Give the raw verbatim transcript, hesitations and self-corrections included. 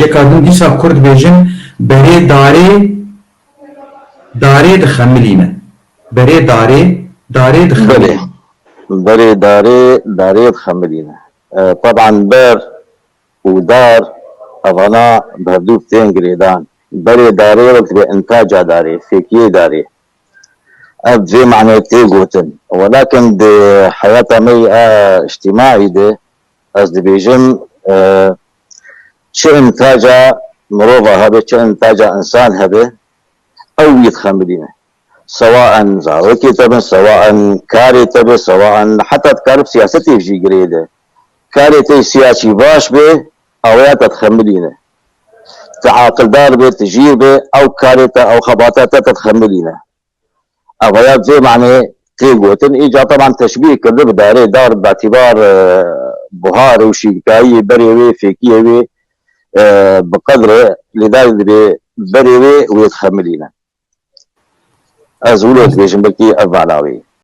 Yeka din dîsa Kurd dibêjin, berê darê, darê dixemilîne. Berê darê, darê dixemilîne. Belê. Berê darê, darê dixemilîne. E, teban ber û dar, evana bi hevdû tên girêdan. Berê darê wek dibê intaca darê, fêkiyê darê. Ev vê manê tê gotin. Welakin di heyata me yê, e, îctimaî de ez dibêjim, e, çi intaca mirova hebe, çi intaca insan hebe, ew wî dixemilîne. Sewaen zarokê te bin, sewaen karê te be, sewaen heta dikarib siyasetê jî girê de. Karê te siyasî baş be, awaya te dixemilîne. Te aqildar be, te jîr be, ew karê te, ew xebata te, te dixemilîne. Evaya vê manê tê gotin. Îca teban teşbîh kirdi bi darê dar, batîbar, e, buhar û şînkayiyê berê wê, fêkiyê wê, e, bi qedre lê dar dibê berê wê, wê dixemilîne. Ez wilo dibêjim, belkî ev manawê.